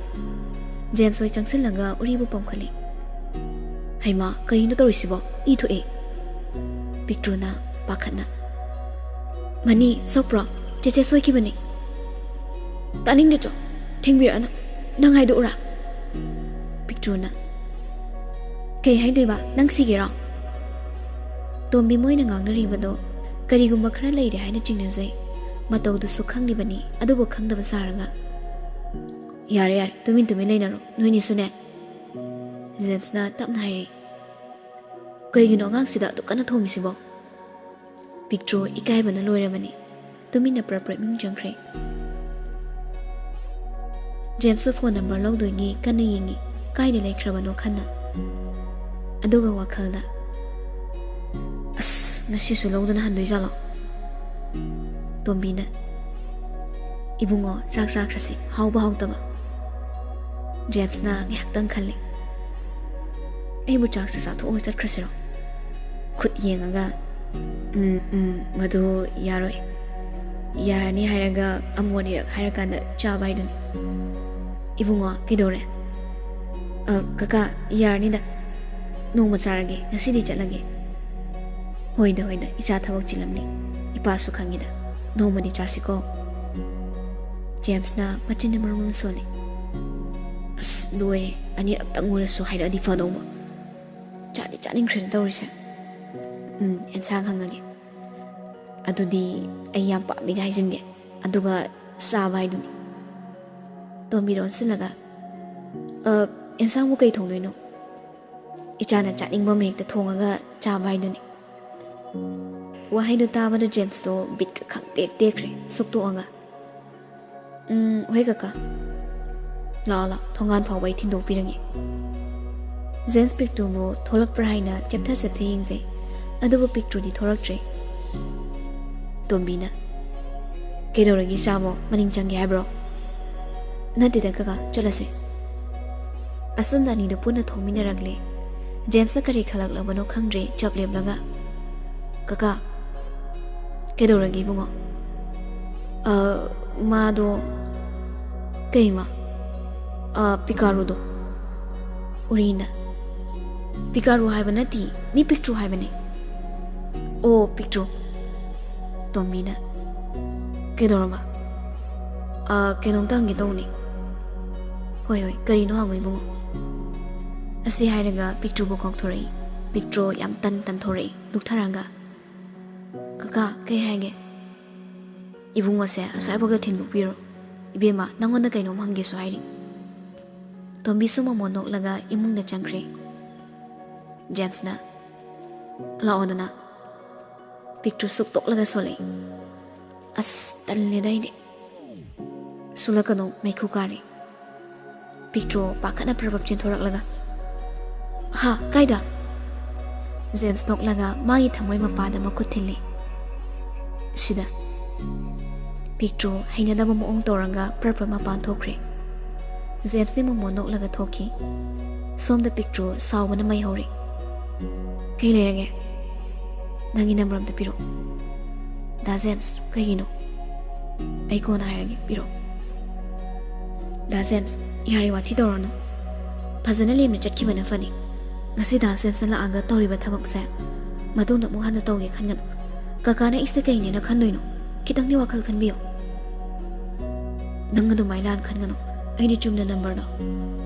ꯖꯦꯝꯁ ꯍꯣꯏ ꯆꯪꯁꯤꯜꯂꯒ ꯎꯔꯤꯕꯨ ꯄꯝꯈꯠꯂꯤ꯫ "ꯍꯩꯃꯥ, ꯀꯩꯅꯣ ꯇꯧꯔꯤꯁꯤꯕꯣ? ꯏ ꯊꯣꯛꯑꯦ꯫" ꯄꯤꯛꯇ꯭ꯔꯨꯅ ꯄꯥꯈꯠꯅ꯫ "ꯃꯅꯤ, ꯁꯣꯛꯄ꯭ꯔꯣ? ꯆꯦꯆꯦ ꯁꯣꯏꯈꯤꯕꯅꯤ꯫" "ꯇꯥꯅꯤꯡꯗꯦ ꯆꯣ, ꯊꯦꯡꯕꯤꯔꯛꯑꯅꯨ꯫ ꯅꯪ ꯍꯥꯏꯗꯣꯛꯎꯔꯥ?" ꯄꯤꯛꯇ꯭ꯔꯨꯅ꯫ "ꯀꯩ ꯍꯥꯏꯗꯣꯏꯕ? ꯅꯪ ꯁꯤꯒꯦꯔꯣ?" ꯇꯣꯝꯕꯤ ꯃꯣꯏꯅ ꯉꯥꯡꯅꯔꯤꯕꯗꯣ ꯀꯔꯤꯒꯨꯝꯕ ꯈꯔ ꯂꯩꯔꯦ ꯍꯥꯏꯅ ꯆꯤꯡꯅꯖꯩ꯫ ꯃꯇꯧꯗꯨꯁꯨ ꯈꯪꯂꯤꯕꯅꯤ, ꯑꯗꯨꯕꯨ ꯈꯪꯗꯕ ꯁꯥꯔꯒ꯫ "ꯌꯥꯔꯦ, ꯌꯥꯔꯦ, ꯇꯨꯃꯤꯟ ꯇꯨꯃꯤꯟ ꯂꯩꯅꯔꯣ, ꯅꯣꯏꯅꯤꯁꯨꯅꯦ꯫" ꯖꯦꯝꯁꯅ ꯇꯞꯅ ꯍꯥꯏꯔꯛꯏ꯫ "ꯀꯩꯒꯤꯅꯣ ꯑꯉꯥꯡꯁꯤꯗ ꯑꯗꯨꯛ ꯀꯟꯅ ꯊꯣꯝꯃꯤꯁꯤꯕꯣ?" ꯄꯤꯛꯇ꯭ꯔꯨ ꯏꯀꯥꯏꯕꯅ ꯂꯣꯏꯔꯕꯅꯤ꯫ ꯇꯨꯃꯤꯟꯅ ꯄ꯭ꯔꯞ ꯄ꯭ꯔꯞ ꯏꯃꯨꯡ ꯆꯪꯈ꯭ꯔꯦ꯫ ꯖꯦꯝꯁꯁꯨ ꯐꯣꯟ ꯅꯝꯕꯔ ꯂꯧꯗꯣꯏꯒꯤ ꯀꯟꯅ ꯌꯦꯡꯉꯤ, ꯀꯥꯏꯗ ꯂꯩꯈ꯭ꯔꯕꯅꯣ ꯈꯟꯅ꯫ ꯑꯗꯨꯒ ꯋꯥꯈꯜꯗ, "ꯑꯁ, ꯉꯁꯤꯁꯨ ꯂꯧꯗꯅ ꯍꯟꯗꯣꯏꯖꯥꯠꯂꯣ?" ꯇꯣꯝꯕꯤꯅ, "ꯏꯕꯨꯡꯉꯣ, ꯆꯥꯛ ꯆꯥꯈ꯭ꯔꯁꯤ, ꯍꯥꯎꯕ ꯍꯥꯎꯇꯕ꯫" ꯖꯦꯝꯁꯅ ꯉꯥꯏꯍꯥꯛꯇꯪ ꯈꯜꯂꯤ꯫ "ꯑꯩꯕꯨ ꯆꯥꯛꯁꯦ ꯆꯥꯊꯣꯛꯑꯒ ꯆꯠꯈ꯭ꯔꯁꯤꯔꯣ?" ꯈꯨꯠ ꯌꯦꯡꯉꯒ, "ꯎꯝ, ꯎꯝ, ꯃꯗꯨ ꯌꯥꯔꯣꯏ꯫ ꯌꯥꯔꯅꯤ ꯍꯥꯏꯔꯒ ꯑꯃꯨꯛ ꯑꯅꯤꯔꯛ ꯍꯥꯏꯔꯀꯥꯟꯗ ꯆꯥꯕ ꯍꯥꯏꯗꯨꯅꯤ꯫" "ꯏꯕꯨꯡꯉꯣ, ꯀꯩꯗꯧꯔꯦ?" "ꯑ, ꯀꯀꯥ, ꯌꯥꯔꯅꯤꯗ꯫ ꯅꯣꯡꯃ ꯆꯥꯔꯒꯦ, ꯉꯁꯤꯗꯤ ꯆꯠꯂꯒꯦ꯫" "ꯍꯣꯏꯗ, ꯍꯣꯏꯗ, ꯏꯆꯥ ꯊꯕꯛ ꯆꯤꯜꯂꯝꯅꯤ꯫ ꯏꯄꯥꯁꯨ ꯈꯪꯉꯤꯗ꯫ ꯅꯣꯡꯃꯗꯤ ꯆꯥꯁꯤꯀꯣ꯫" ꯖꯦꯝꯁꯅ ꯃꯆꯤꯟꯅ ꯃꯔꯣꯝ ꯑꯃ ꯁꯣꯜꯂꯤ꯫ "ꯑꯁ, ꯂꯣꯏꯔꯦ, ꯑꯅꯤꯔꯛꯇꯪ ꯑꯣꯏꯔꯁꯨ ꯍꯥꯏꯔꯛꯑꯗꯤ ꯐꯗꯧꯕ꯫ ꯆꯥꯗꯤ ꯆꯥꯅꯤꯡꯈ꯭ꯔꯦꯗ ꯇꯧꯔꯤꯁꯦ꯫ ꯎꯝ, ꯑꯦꯟꯁꯥꯡ ꯍꯪꯉꯒꯦ꯫ ꯑꯗꯨꯗꯤ ꯑꯩ ꯌꯥꯝ ꯄꯥꯝꯃꯤꯒ ꯍꯥꯏꯖꯤꯟꯒꯦ, ꯑꯗꯨꯒ ꯆꯥꯕ ꯍꯥꯏꯗꯨꯅꯤ꯫" ꯇꯣꯝꯕꯤꯗ ꯑꯣꯟꯁꯤꯜꯂꯒ, "ꯑ, ꯑꯦꯟꯁꯥꯡꯕꯨ ꯀꯩ ꯊꯣꯡꯗꯣꯏꯅꯣ? ꯏꯆꯥꯅ ꯆꯥꯅꯤꯡꯕ ꯑꯃ ꯍꯦꯛꯇ ꯊꯣꯡꯉꯒ ꯆꯥꯕ ꯍꯥꯏꯗꯨꯅꯤ꯫" ꯋꯥꯍꯩꯗꯨ ꯇꯥꯕꯗ ꯖꯦꯝꯁꯇꯣ ꯕꯤꯠꯀ ꯈꯪꯇꯦꯛ ꯇꯦꯛꯈ꯭ꯔꯦ, ꯁꯨꯛꯇꯣꯛꯑꯒ꯫ "ꯎꯝ, ꯍꯣꯏ ꯀꯀꯥ꯫ ꯂꯥꯛꯑꯣ, ꯂꯥꯛꯑꯣ, ꯊꯣꯡꯒꯥꯟ ꯐꯥꯎꯕ ꯑꯩ ꯊꯤꯟꯗꯣꯛꯄꯤꯔꯒꯦ꯫" ꯖꯦꯝꯁ ꯄꯤꯛꯇ꯭ꯔꯨꯕꯨ ꯊꯣꯛꯂꯛꯄ꯭ꯔꯥ ꯍꯥꯏꯅ ꯆꯦꯞꯊ ꯆꯦꯞꯊ ꯌꯦꯡꯖꯩ, ꯑꯗꯨꯕꯨ ꯄꯤꯛꯇ꯭ꯔꯨꯗꯤ ꯊꯣꯛꯂꯛꯇ꯭ꯔꯦ꯫ ꯇꯣꯝꯕꯤꯅ, "ꯀꯩꯗꯧꯔꯒꯦ ꯏꯆꯥꯕꯣ? ꯃꯅꯤꯡ ꯆꯪꯒꯦ ꯍꯥꯏꯕ꯭ꯔꯣ?" "ꯅꯠꯇꯦꯗ ꯀꯀꯥ, ꯆꯠꯂꯁꯦ꯫" ꯑꯁꯨꯝꯅ ꯑꯅꯤꯗꯨ ꯄꯨꯟꯅ ꯊꯣꯛꯃꯤꯟꯅꯔꯛꯂꯦ꯫ ꯖꯦꯝꯁꯅ ꯀꯔꯤ ꯈꯜꯂꯛꯂꯕꯅꯣ ꯈꯪꯗ꯭ꯔꯦ, ꯆꯞ ꯂꯦꯞꯂꯒ, "ꯀꯀꯥ꯫" "ꯀꯩꯗꯧꯔꯒꯦ ꯏꯕꯨꯡꯉꯣ?" "ꯑ, ꯃꯥꯗꯣ꯫" "ꯀꯩ ꯃꯥ?" "ꯑ, ꯄꯤꯀꯥꯔꯨꯗꯣ꯫" ꯎꯔꯤꯅ, "ꯄꯤꯀꯥꯔꯨ ꯍꯥꯏꯕ ꯅꯠꯇꯦ, ꯃꯤ ꯄꯤꯛꯇ꯭ꯔꯨ ꯍꯥꯏꯕꯅꯦ꯫" "ꯑꯣ, ꯄꯤꯛꯇ꯭ꯔꯨ꯫" ꯇꯣꯝꯕꯤꯅ, "ꯀꯩꯗꯧꯔꯕ?" "ꯑ, ꯀꯩꯅꯣꯝꯇ ꯍꯪꯒꯦ ꯇꯧꯅꯦ꯫" "ꯍꯣꯏ, ꯍꯣꯏ, ꯀꯔꯤꯅꯣ ꯍꯪꯉꯨ ꯏꯕꯨꯡꯉꯣ꯫" ꯑꯁꯤ ꯍꯥꯏꯔꯒ ꯄꯤꯛꯇ꯭ꯔꯨꯕꯨ ꯀꯧꯊꯣꯔꯛꯏ꯫ ꯄꯤꯛꯇ꯭ꯔꯨ ꯌꯥꯝ ꯇꯟ ꯇꯟꯊꯣꯔꯛꯏ, ꯂꯨꯛꯊꯔꯒ, "ꯀꯀꯥ, ꯀꯩ ꯍꯥꯏꯒꯦ?" "ꯏꯕꯨꯡꯉꯣꯁꯦ ꯑꯁ꯭ꯋꯥꯏꯐꯥꯎꯗ ꯊꯤꯟꯗꯣꯛꯄꯤꯔꯣ꯫ ꯏꯕꯦꯝꯃ, ꯅꯪꯉꯣꯟꯗ ꯀꯩꯅꯣꯝ ꯍꯪꯒꯦꯁꯨ ꯍꯥꯏꯔꯤ꯫" ꯇꯣꯝꯕꯤꯁꯨ ꯃꯃꯣꯟ ꯅꯣꯛꯂꯒ ꯏꯃꯨꯡꯗ ꯆꯪꯈ꯭ꯔꯦ꯫ ꯖꯦꯝꯁꯅ, "ꯂꯥꯛꯑꯣꯗꯅ꯫" ꯄꯤꯛꯇ꯭ꯔꯨ ꯁꯨꯛ ꯇꯣꯛꯂꯒ ꯁꯣꯜꯂꯛꯏ꯫ "ꯑꯁ, ꯇꯜꯂꯦꯗ ꯑꯩꯗꯤ꯫" "ꯁꯨꯂꯛꯀꯅꯨ, ꯃꯩꯈꯨ ꯀꯥꯔꯦ꯫" ꯄꯤꯛꯇ꯭ꯔꯨ ꯄꯥꯈꯠꯅ ꯄ꯭ꯔꯞ ꯄ꯭ꯔꯞ ꯆꯦꯟꯊꯣꯔꯛꯂꯒ, "ꯍꯥ, ꯀꯥꯏꯗ?" ꯖꯦꯝꯁ ꯅꯣꯛꯂꯒ ꯃꯥꯒꯤ ꯊꯃꯣꯏ ꯃꯄꯥꯗ ꯃꯈꯨꯠ ꯊꯤꯜꯂꯤ꯫ "ꯁꯤꯗ꯫" ꯄꯤꯛꯇ꯭ꯔꯨ ꯍꯩꯅꯗꯕ ꯃꯑꯣꯡ ꯇꯧꯔꯒ ꯄ꯭ꯔꯞ ꯄ꯭ꯔꯞ ꯃꯄꯥꯟ ꯊꯣꯛꯈ꯭ꯔꯦ꯫ ꯖꯦꯝꯁꯇꯤ ꯃꯣꯃꯣꯟ ꯅꯣꯛꯂꯒ ꯊꯣꯛꯈꯤ꯫ ꯁꯣꯝꯗ ꯄꯤꯛꯇ꯭ꯔꯨ ꯁꯥꯎꯕꯅ ꯃꯩ ꯍꯧꯔꯦ꯫ "ꯀꯩ ꯂꯩꯔꯒꯦ? ꯅꯪꯒꯤ ꯅꯝꯕꯔ ꯑꯝꯇ ꯄꯤꯔꯛꯑꯣ꯫" "ꯗꯥ ꯖꯦꯝꯁ, ꯀꯩꯒꯤꯅꯣ?" "ꯑꯩ ꯀꯣꯟꯅ ꯍꯥꯏꯔꯒꯦ, ꯄꯤꯔꯛꯑꯣ꯫" "ꯗꯥ ꯖꯦꯝꯁ, ꯌꯥꯔꯦ, ꯋꯥꯊꯤ ꯇꯧꯔꯅꯨ꯫ ꯐꯖꯅ ꯂꯦꯝꯅ ꯆꯠꯈꯤꯕꯅ ꯐꯅꯤ꯫ ꯉꯁꯤ ꯗꯥ ꯖꯦꯝꯁꯅ ꯂꯥꯛꯑꯒ ꯇꯧꯔꯤꯕ ꯊꯕꯛꯁꯦ ꯃꯇꯨꯡꯗ ꯑꯃꯨꯛ ꯍꯟꯅ ꯇꯧꯒꯦ ꯈꯟꯒꯅꯨ꯫ ꯀꯀꯥꯅ ꯑꯩꯁꯦ ꯀꯩꯅꯦꯅ ꯈꯟꯗꯣꯏꯅꯣ? ꯈꯤꯇꯪꯗꯤ ꯋꯥꯈꯜ ꯈꯟꯕꯤꯌꯣ꯫" "ꯅꯪ ꯑꯗꯨꯃꯥꯏꯅ ꯂꯥꯟ ꯈꯟꯒꯅꯨ, ꯑꯩꯗꯤ ꯆꯨꯝꯅ ꯅꯝꯕꯔꯗꯣ꯫"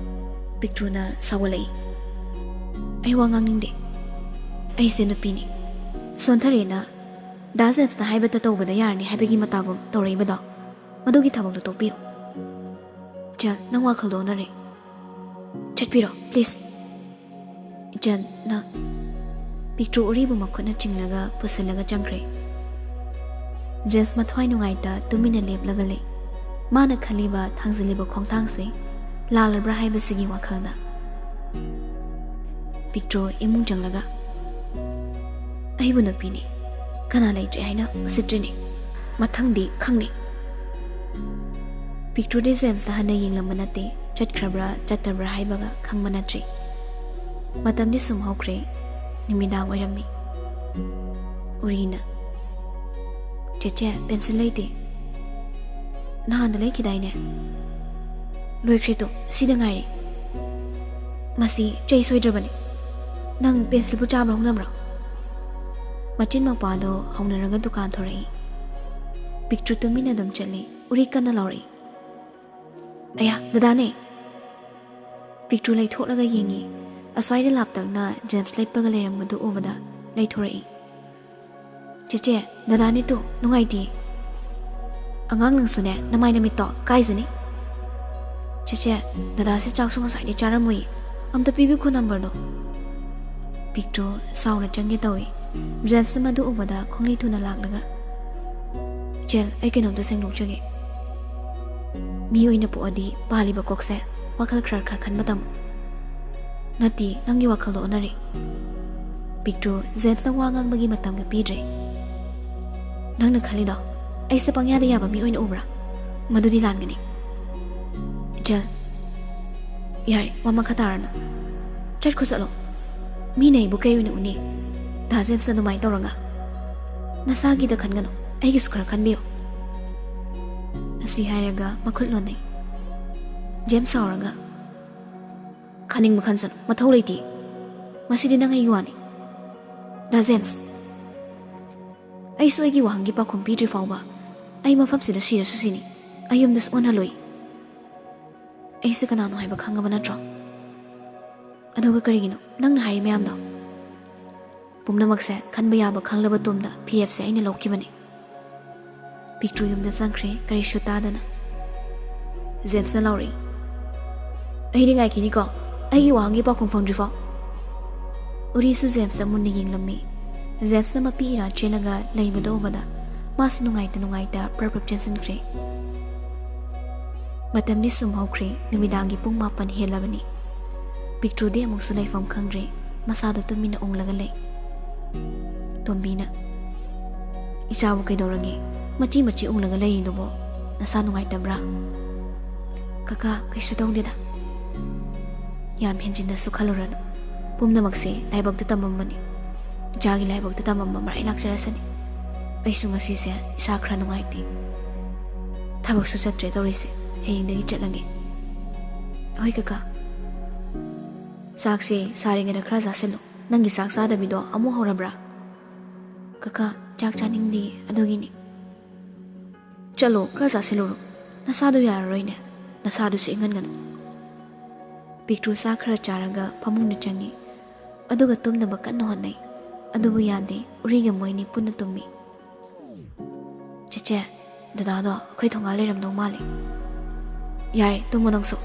ꯄꯤꯛꯇ꯭ꯔꯨꯅ ꯁꯥꯎꯒꯠꯂꯛꯏ꯫ "ꯑꯩ ꯋꯥ ꯉꯥꯡꯅꯤꯡꯗꯦ꯫ ꯑꯩꯁꯦ ꯅꯨꯄꯤꯅꯤ꯫ ꯁꯣꯟꯊꯔꯦꯅ ꯗꯥ ꯖꯦꯝꯁꯅ ꯍꯥꯏꯕꯇ ꯇꯧꯕꯗ ꯌꯥꯔꯅꯤ ꯍꯥꯏꯕꯒꯤ ꯃꯇꯥꯒꯨꯝ ꯇꯧꯔꯛꯏꯕꯗꯣ, ꯃꯗꯨꯒꯤ ꯊꯕꯛꯇꯣ ꯇꯣꯛꯄꯤꯌꯨ꯫ ꯏꯆꯦꯜ, ꯅꯪ ꯋꯥꯈꯜꯗꯣ ꯑꯣꯟꯅꯔꯦ꯫ ꯆꯠꯄꯤꯔꯣ, please꯫" "ꯏꯆꯦꯜ, ꯅꯪ꯫" ꯄꯤꯛꯇ꯭ꯔꯨ ꯎꯔꯤꯕꯨ ꯃꯈꯨꯠꯅ ꯆꯤꯡꯂꯒ ꯄꯨꯁꯤꯜꯂꯒ ꯆꯪꯈ꯭ꯔꯦ꯫ ꯖꯦꯝꯁ ꯃꯊ꯭ꯋꯥꯏ ꯅꯨꯡꯉꯥꯏꯇ ꯇꯨꯃꯤꯟꯅ ꯂꯦꯞꯂꯒ ꯂꯩ꯫ ꯃꯥꯅ ꯈꯜꯂꯤꯕ, ꯊꯥꯡꯖꯤꯜꯂꯤꯕ ꯈꯣꯡꯊꯥꯡꯁꯦ ꯂꯥꯜꯂꯕ꯭ꯔꯥ ꯍꯥꯏꯕꯁꯤꯒꯤ ꯋꯥꯈꯜꯗ꯫ ꯄꯤꯛꯇ꯭ꯔꯨ ꯏꯃꯨꯡ ꯆꯪꯂꯒ, "ꯑꯩꯕꯨ ꯅꯨꯄꯤꯅꯤ, ꯀꯅꯥ ꯂꯩꯇ꯭ꯔꯦ ꯍꯥꯏꯅ ꯎꯁꯤꯠꯇ꯭ꯔꯤꯅꯤ? ꯃꯊꯪꯗꯤ ꯈꯪꯅꯤ꯫" ꯄꯤꯛꯇ꯭ꯔꯨꯗꯤ ꯖꯦꯝꯁꯇ ꯍꯟꯅ ꯌꯦꯡꯂꯝꯕ ꯅꯠꯇꯦ꯫ ꯆꯠꯈ꯭ꯔꯕ꯭ꯔꯥ ꯆꯠꯇꯕ꯭ꯔꯥ ꯍꯥꯏꯕꯒ ꯈꯪꯕ ꯅꯠꯇ꯭ꯔꯤ꯫ ꯃꯇꯝꯗꯤ ꯁꯨꯝ ꯍꯧꯈ꯭ꯔꯦ꯫ ꯅꯨꯃꯤꯗꯥꯡ ꯑꯣꯏꯔꯝꯃꯤ꯫ ꯎꯔꯤꯅ, "ꯆꯦꯆꯦ, ꯄꯦꯟꯁꯤꯜ ꯂꯩꯇꯦ꯫ ꯅꯍꯥꯟꯗ ꯂꯩꯈꯤꯗꯥꯏꯅꯦ? ꯂꯣꯏꯈ꯭ꯔꯦ ꯇꯣ, ꯁꯤꯗ ꯉꯥꯏꯔꯦ꯫ ꯃꯁꯤ ꯆꯩ ꯁꯣꯏꯗ꯭ꯔꯕꯅꯤ꯫ ꯅꯪ ꯄꯦꯟꯁꯤꯜꯕꯨ ꯆꯥꯕ ꯍꯧꯅꯕ꯭ꯔꯣ?" ꯃꯆꯤꯟ ꯃꯧꯄꯥꯗꯣ ꯍꯧꯅꯔꯒ ꯗꯨꯀꯥꯟ ꯊꯣꯔꯛꯏ꯫ ꯄꯤꯛꯇ꯭ꯔꯨ ꯇꯨꯃꯤꯟꯅ ꯑꯗꯨꯝ ꯆꯠꯂꯤ꯫ ꯎꯔꯤ ꯀꯟꯅ ꯂꯥꯎꯔꯛꯏ꯫ "ꯑꯌꯥ, ꯗꯗꯥꯅꯦ!" ꯄꯤꯛꯇ꯭ꯔꯨ ꯂꯩꯊꯣꯛꯂꯒ ꯌꯦꯡꯉꯤ꯫ ꯑꯁ꯭ꯋꯥꯏꯗ ꯂꯥꯞꯇꯛꯅ ꯖꯦꯝꯁ ꯂꯦꯞꯄꯒ ꯂꯩꯔꯝꯕꯗꯨ ꯎꯕꯗ ꯂꯩꯊꯣꯔꯛꯏ꯫ "ꯆꯦꯆꯦ, ꯗꯗꯥꯅꯦ ꯇꯨ, ꯅꯨꯡꯉꯥꯏꯇꯦ꯫" "ꯑꯉꯥꯡ ꯅꯪꯁꯨꯅꯦ, ꯅꯃꯥꯏ ꯅꯃꯤꯠꯇꯣ ꯀꯥꯏꯖꯅꯤ꯫" "ꯆꯦꯆꯦ, ꯗꯗꯥꯁꯦ ꯆꯥꯛꯁꯨ ꯉꯁꯥꯏꯗꯩ ꯆꯥꯔꯝꯃꯣꯏꯌꯦ, ꯑꯝꯇ ꯄꯤꯕꯤꯈꯣ ꯅꯝꯕꯔꯗꯣ꯫" ꯄꯤꯛꯇ꯭ꯔꯨ ꯁꯥꯎꯅ ꯆꯪꯒꯦ ꯇꯧꯏ꯫ ꯖꯦꯝꯁꯅ ꯃꯗꯨ ꯎꯕꯗ ꯈꯣꯡꯂꯩ ꯊꯨꯅ ꯂꯥꯛꯂꯒ, "ꯏꯆꯦꯜ, ꯑꯩ ꯀꯩꯅꯣꯝꯇ ꯁꯦꯡꯗꯣꯛꯆꯒꯦ꯫ ꯃꯤ ꯑꯣꯏꯅ ꯄꯣꯛꯑꯗꯤ ꯄꯥꯜꯂꯤꯕ ꯀꯣꯛꯁꯦ ꯋꯥꯈꯜ ꯈꯔ ꯈꯔ ꯈꯟꯕ ꯇꯝꯃꯨ꯫ ꯅꯠꯇꯦ, ꯅꯪꯒꯤ ꯋꯥꯈꯜꯗꯣ ꯑꯣꯟꯅꯔꯦ꯫" ꯄꯤꯛꯇ꯭ꯔꯨ ꯖꯦꯝꯁꯅ ꯋꯥ ꯉꯥꯡꯕꯒꯤ ꯃꯇꯝꯒ ꯄꯤꯗ꯭ꯔꯦ꯫ "ꯅꯪꯅ ꯈꯜꯂꯤꯗꯣ ꯑꯩꯁꯦ ꯄꯪꯌꯥꯗ ꯌꯥꯕ ꯃꯤ ꯑꯣꯏꯅ ꯎꯕ꯭ꯔꯥ? ꯃꯗꯨꯗꯤ ꯂꯥꯟꯒꯅꯤ꯫" "ꯏꯆꯦꯜ, ꯌꯥꯔꯦ, ꯋꯥ ꯃꯈꯥ ꯇꯥꯔꯅꯨ꯫ ꯆꯠꯈ꯭ꯔꯣ, ꯆꯠꯂꯣ꯫ ꯃꯤꯅ ꯑꯩꯕꯨ ꯀꯩ ꯑꯣꯏꯅ ꯎꯅꯤ? ꯗꯥ ꯖꯦꯝꯁꯅ ꯑꯗꯨꯃꯥꯏꯅ ꯇꯧꯔꯒ? ꯅꯁꯥꯒꯤꯗ ꯈꯟꯒꯅꯨ, ꯑꯩꯒꯤꯁꯨ ꯈꯔ ꯈꯟꯕꯤꯌꯨ꯫" ꯑꯁꯤ ꯍꯥꯏꯔꯒ ꯃꯈꯨꯠ ꯂꯣꯟꯅꯩ꯫ ꯖꯦꯝꯁ ꯁꯥꯎꯔꯒ, "ꯈꯟꯅꯤꯡꯕ ꯈꯟꯁꯅꯨ, ꯃꯊꯧ ꯂꯩꯇꯦ꯫ ꯃꯁꯤꯗꯤ ꯅꯪ ꯑꯩꯒꯤ ꯋꯥꯅꯤ꯫" "ꯗꯥ ꯖꯦꯝꯁ, ꯑꯩꯁꯨ ꯑꯩꯒꯤ ꯋꯥꯍꯪꯒꯤ ꯄꯥꯎꯈꯨꯝ ꯄꯤꯗ꯭ꯔꯤ ꯐꯥꯎꯕ ꯑꯩ ꯃꯐꯝꯁꯤꯗ ꯁꯤꯔꯁꯨ ꯁꯤꯅꯤ꯫ ꯑꯩ ꯌꯨꯝꯗꯁꯨ ꯑꯣꯟꯍꯜꯂꯨꯏ꯫ ꯑꯩꯁꯦ ꯀꯅꯥꯅꯣ ꯍꯥꯏꯕ ꯈꯪꯉꯕ ꯅꯠꯇ꯭ꯔꯣ? ꯑꯗꯨꯒ ꯀꯔꯤꯒꯤꯅꯣ ꯅꯪꯅ ꯍꯥꯏꯔꯤ ꯃꯌꯥꯝꯗꯣ? ꯄꯨꯝꯅꯃꯛꯁꯦ ꯈꯟꯕ ꯌꯥꯕ ꯈꯪꯂꯕ ꯇꯣꯝꯗ ꯐꯤꯔꯦꯞꯁꯦ ꯑꯩꯅ ꯂꯧꯈꯤꯕꯅꯤ꯫ ꯄꯤꯛꯇ꯭ꯔꯨ ꯌꯨꯝꯗ ꯆꯪꯈ꯭ꯔꯦ, ꯀꯔꯤꯁꯨ ꯇꯥꯗꯅ꯫ ꯖꯦꯝꯁꯅ ꯂꯥꯎꯔꯛꯏ, "ꯑꯩꯗꯤ ꯉꯥꯏꯈꯤꯅꯤꯀꯣ, ꯑꯩꯒꯤ ꯋꯥꯍꯪꯒꯤ ꯄꯥꯎꯈꯨꯝ ꯐꯪꯗ꯭ꯔꯤꯐꯥꯎ"꯫ ꯎꯔꯤꯁꯨ ꯖꯦꯝꯁꯇ ꯃꯨꯟꯅ ꯌꯦꯡꯂꯝꯃꯤ꯫ ꯖꯦꯝꯁꯅ ꯃꯄꯤ ꯏꯔꯥ ꯆꯦꯜꯂꯒ ꯂꯩꯕꯗꯨ ꯎꯕꯗ ꯃꯥꯁꯨ ꯅꯨꯡꯉꯥꯏꯇ ꯅꯨꯡꯉꯥꯏꯇ ꯄ꯭ꯔꯞ ꯄ꯭ꯔꯞ ꯆꯦꯟꯁꯤꯟꯈ꯭ꯔꯦ꯫ ꯃꯇꯝꯗꯤ ꯁꯨꯝ ꯍꯧꯈ꯭ꯔꯦ, ꯅꯨꯃꯤꯗꯥꯡꯒꯤ ꯄꯨꯡ ꯃꯥꯄꯟ ꯍꯦꯜꯂꯕꯅꯤ꯫ ꯄꯤꯛꯇ꯭ꯔꯨꯗꯤ ꯑꯃꯨꯛꯁꯨ ꯂꯩꯐꯝ ꯈꯪꯗ꯭ꯔꯦ, ꯃꯁꯥꯗꯣ ꯇꯨꯃꯤꯟꯅ ꯎꯪꯂꯒ ꯂꯩ꯫ ꯇꯣꯝꯕꯤꯅ, "ꯏꯆꯥꯕꯨ ꯀꯩꯗꯧꯔꯒꯦ? ꯃꯆꯤ ꯃꯆꯤ ꯎꯪꯂꯒ ꯂꯩꯔꯤꯗꯨꯕꯣ? ꯅꯁꯥ ꯅꯨꯡꯉꯥꯏꯇꯕ꯭ꯔꯥ?" "ꯀꯀꯥ, ꯀꯩꯁꯨ ꯇꯧꯗꯦꯗ꯫ ꯌꯥꯝ ꯍꯦꯟꯖꯤꯟꯅꯁꯨ ꯈꯜꯂꯨꯔꯅꯨ꯫ ꯄꯨꯝꯅꯃꯛꯁꯦ ꯂꯥꯏꯕꯛꯇ ꯇꯝꯃꯝꯕꯅꯤ꯫ ꯏꯆꯥꯒꯤ ꯂꯥꯏꯕꯛꯇ ꯇꯝꯃꯝꯕ ꯃꯔꯥꯏ ꯂꯥꯛꯆꯔꯁꯅꯤ꯫ ꯑꯩꯁꯨ ꯉꯁꯤꯁꯦ ꯏꯁꯥ ꯈꯔ ꯅꯨꯡꯉꯥꯏꯇꯦ꯫ ꯊꯕꯛꯁꯨ ꯆꯠꯇ꯭ꯔꯦ ꯇꯧꯔꯤꯁꯦ꯫ ꯍꯌꯦꯡꯗꯒꯤ ꯆꯠꯂꯒꯦ꯫" "ꯍꯣꯏ ꯀꯀꯥ꯫ ꯆꯥꯛꯁꯦ ꯁꯥꯔꯤꯉꯩꯗ ꯈꯔ ꯆꯥꯁꯤꯜꯂꯨ꯫ ꯅꯪꯒꯤ ꯆꯥꯛ ꯆꯥꯗꯕꯤꯗꯣ ꯑꯃꯨꯛ ꯍꯧꯔꯕ꯭ꯔꯥ?" "ꯀꯀꯥ, ꯆꯥꯛ ꯆꯥꯅꯤꯡꯗꯦ, ꯑꯗꯨꯒꯤꯅꯤ꯫" "ꯆꯠꯂꯣ, ꯈꯔ ꯆꯥꯁꯤꯜꯂꯨꯔꯣ꯫ ꯅꯁꯥꯗꯣ ꯌꯥꯔꯔꯣꯏꯅꯦ꯫ ꯅꯁꯥꯗꯨꯁꯨ ꯏꯪꯍꯟꯒꯅꯨ꯫" ꯄꯤꯛꯇ꯭ꯔꯨ ꯆꯥꯛ ꯈꯔ ꯆꯥꯔꯒ ꯐꯃꯨꯡꯗ ꯆꯪꯉꯤ꯫ ꯑꯗꯨꯒ ꯇꯨꯝꯅꯕ ꯀꯟꯅ ꯍꯣꯠꯅꯩ꯫ ꯑꯗꯨꯕꯨ ꯌꯥꯗꯦ, ꯎꯔꯤꯒ ꯃꯣꯏꯅꯤ ꯄꯨꯟꯅ ꯇꯨꯝꯃꯤ꯫ "ꯆꯦꯆꯦ, ꯗꯗꯥꯗꯣ ꯑꯩꯈꯣꯏ ꯊꯣꯡꯒꯥꯜ ꯂꯩꯔꯝꯗꯧ ꯃꯥꯜꯂꯦ꯫ ꯌꯥꯔꯦ, ꯇꯨꯝꯃꯣ ꯅꯪꯁꯨ꯫"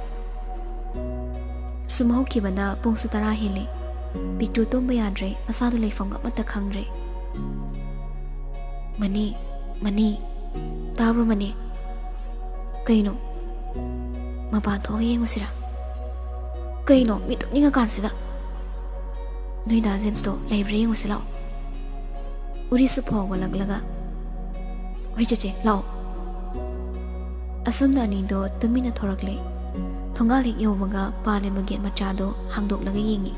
ꯁꯨꯝ ꯍꯧꯈꯤꯕꯅ ꯄꯨꯡꯁꯨ ꯇꯔꯥ ꯍꯦꯜꯂꯦ꯫ ꯄꯤꯛꯇ꯭ꯔꯨ ꯇꯨꯝꯕ ꯌꯥꯗ꯭ꯔꯦ, ꯃꯁꯥꯗꯨ ꯂꯩꯐꯝꯒ ꯑꯃꯠꯇ ꯈꯪꯗ꯭ꯔꯦ꯫ "ꯃꯅꯤ, ꯃꯅꯤ, ꯇꯥꯕ꯭ꯔꯣ ꯃꯅꯤ? ꯀꯩꯅꯣ? ꯃꯄꯥꯟ ꯊꯣꯛꯑꯒ ꯌꯦꯡꯉꯨꯁꯤꯔꯥ? ꯀꯩꯅꯣ, ꯃꯤ ꯇꯨꯝꯅꯤꯡꯉꯀꯥꯟꯁꯤꯗ? ꯅꯣꯏ ꯗꯥ ꯖꯦꯝꯁꯇꯣ ꯂꯩꯕ꯭ꯔꯥ ꯌꯦꯡꯉꯨꯁꯤ ꯂꯥꯛꯑꯣ꯫" ꯎꯔꯤꯁꯨ ꯐꯥꯎꯒꯠꯂꯛꯂꯒ, "ꯍꯣꯏ ꯆꯦꯆꯦ, ꯂꯥꯛꯑꯣ꯫" ꯑꯁꯨꯝꯅ ꯑꯅꯤꯗꯣ ꯇꯨꯃꯤꯟꯅ ꯊꯣꯔꯛꯂꯦ꯫ ꯊꯣꯡꯒꯥꯜ ꯍꯦꯛ ꯌꯧꯕꯒ ꯄꯥꯜꯂꯤꯕ ꯒꯦꯠ ꯃꯆꯥꯗꯣ ꯍꯥꯡꯗꯣꯛꯂꯒ ꯌꯦꯡꯉꯤ꯫